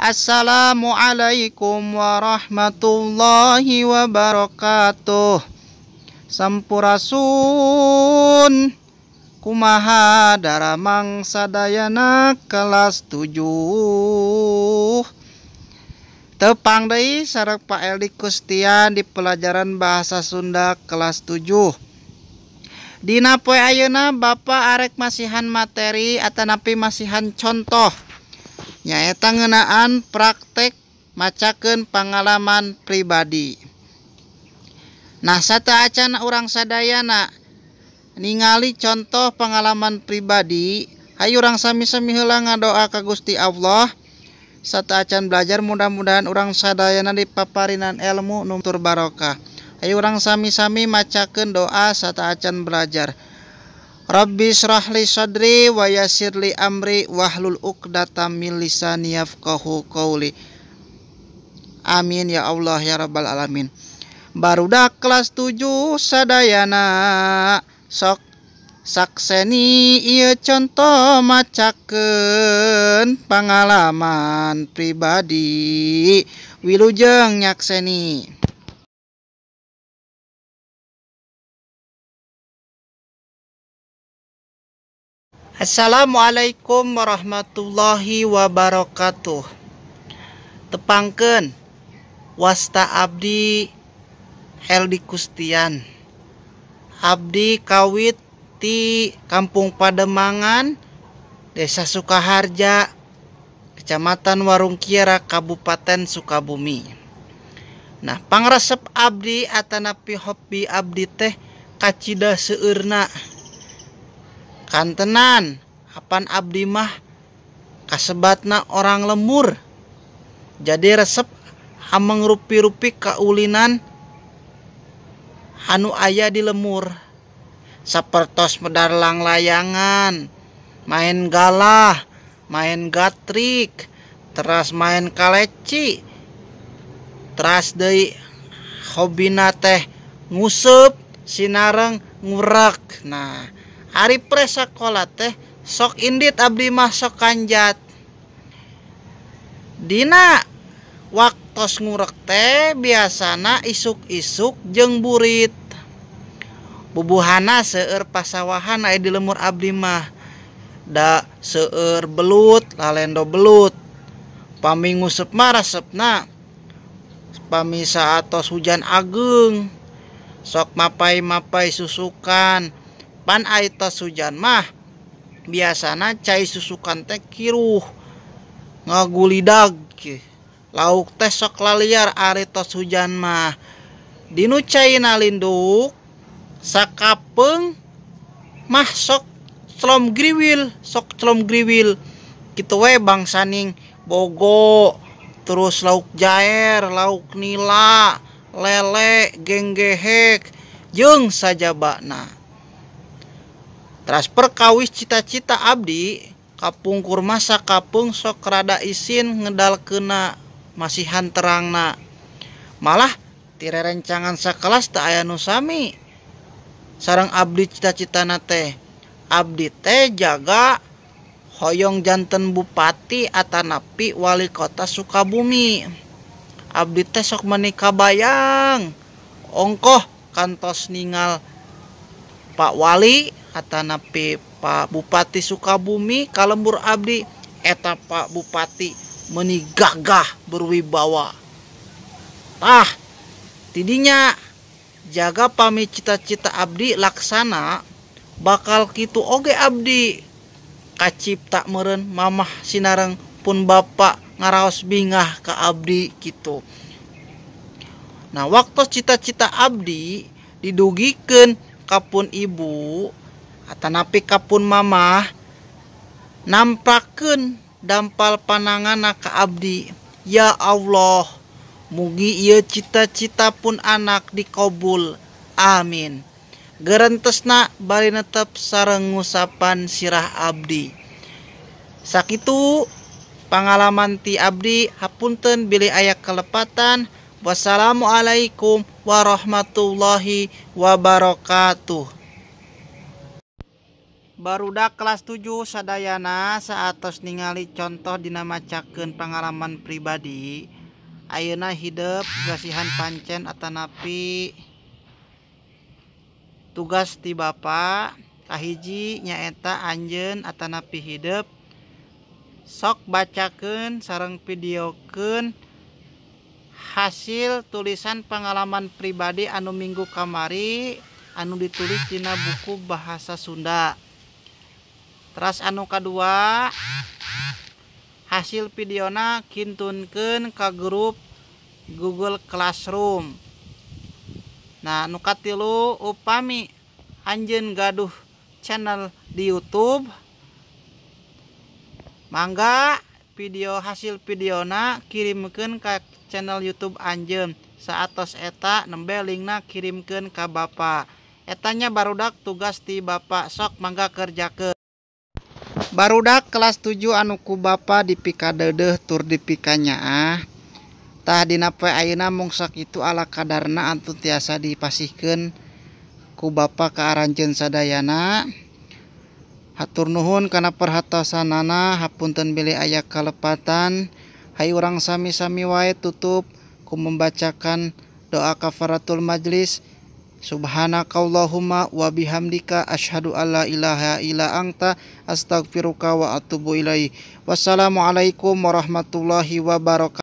Assalamualaikum warahmatullahi wabarakatuh. Sampurasun. Kumaha daramang sadayana kelas 7. Tepang deui sareng Pak Eldi Kustian di pelajaran bahasa Sunda kelas 7. Dina poe ayeuna Bapak arek masihan materi atanapi masihan contoh nyaeta ngeunaan praktek macakeun pangalaman pribadi. Nah, sateuacan urang sadayana ningali contoh pengalaman pribadi, hayu urang sami-sami heula ngadoa ka Gusti Allah. Sateuacan belajar mudah-mudahan urang sadayana dipaparinan ilmu nu tur barokah. Hayu urang sami-sami macakeun doa sateuacan belajar. Rabbi shrah li sadri wa yassir li amri wahlul 'uqdatam min lisani yafqahu qawli. Amin ya Allah ya rabbal alamin. Barudak kelas 7 sadayana sok sakseni ieu contoh macakeun pangalaman pribadi. Wilujeng nyakseni. Assalamualaikum warahmatullahi wabarakatuh. Tepangkeun wasta abdi Eldi Kustian. Abdi kawit ti Kampung Pademangan, Desa Sukaharja, Kecamatan Warungkiara, Kabupaten Sukabumi. Nah, pangresep abdi atanapi hobi abdi teh kacida seueurna. Kantenan apan abdi mah kasebatna orang lemur. Jadi resep ameng rupi-rupi kaulinan anu aya di lemur. Sapertos medar langlayangan, main galah, main gatrik, teras main kaleci, teras deui hobina teh nguseup sinareng ngurek. Nah, ari pre sakola teh sok indit abdi mah sok kanjat. Dina waktos ngurek teh biasana isuk-isuk jeung burit. Bubuhana seueur pasawahan aya di lemur abdi mah. Da seueur belut, lalendo belut. Pami nguseup mah resepna pami saatos hujan ageung. Sok mapai-mapai susukan. Pan ai tos hujan mah biasana cai susukan teh kiruh ngagulidag. Lauk teh sok laliar ari tos hujan mah. Dinu caina linduk sakapeung mah sok celom griwil, sok celom griwil. Kitu we bangsaning bogo, terus lauk jaer, lauk nila, lele, genggehek, jeung sajabana. Teras perkawis cita-cita abdi kapungkur masa kapeung sok rada isin ngedalkeuna masihan terangna. Malah ti rerencangan sakelas teu aya nu sami sareng abdi cita-citana teh. Abdi teh jaga hoyong janten bupati atanapi wali kota Sukabumi. Abdi teh sok meuni kabayang ongkoh kantos ningal Pak Wali atanapi Pak Bupati Sukabumi kalembur abdi. Eta Pak Bupati meuni gagah berwibawa. Tah tidinya jaga pami cita-cita abdi laksana bakal kitu oge abdi kacipta meureun mamah sinareng pun bapak ngaraos bingah ka abdi kitu. Nah, waktu cita-cita abdi didugikeun kapun ibu atanapi kapun mamah nampakeun dampal pananganna ka abdi. Ya Allah, mugi ieu cita-cita pun anak dikabul. Amin. Gerentesna bari netep sareng ngusapan sirah abdi. Sakitu pangalaman ti abdi, hapunten bilih aya kelepatan. Wassalamualaikum warahmatullahi wabarakatuh. Barudak kelas 7 sadayana saatos ningali contoh dina macakeun pengalaman pribadi. Ayeuna hidep gasihan pancen atanapi tugas ti Bapak. Kahiji nyaeta anjeun atanapi hidep sok bacakeun sareng videokeun hasil tulisan pengalaman pribadi anu minggu kamari anu ditulis dina buku bahasa Sunda. Teras anu kadua, hasil videona kintunkeun ka grup Google Classroom. Nah, nu katilu, upami anjeun gaduh channel di YouTube, mangga video hasil videona kirimkeun ka channel YouTube anjeun. Saatos eta nembe linkna kirimkeun ka Bapak. Etanya barudak tugas ti Bapak, sok mangga kerjakeun. Barudak kelas 7 anu ku Bapa dipikadeudeuh tur dipikanyaah. Tah dina poe ayeuna mung sakitu ala kadarna anu tiasa dipasihkeun ku Bapa ka aranjeun sadayana. Hatur nuhun kana perhatosanana, hapunten bilih aya kalepatan. Hayu urang sami-sami wae tutup ku membacakan doa kafaratul majlis. Subhanakallahumma wa bihamdika asyhadu alla ilaha illa anta astaghfiruka wa atubu ilaik. Wassalamualaikum warahmatullahi wabarakatuh.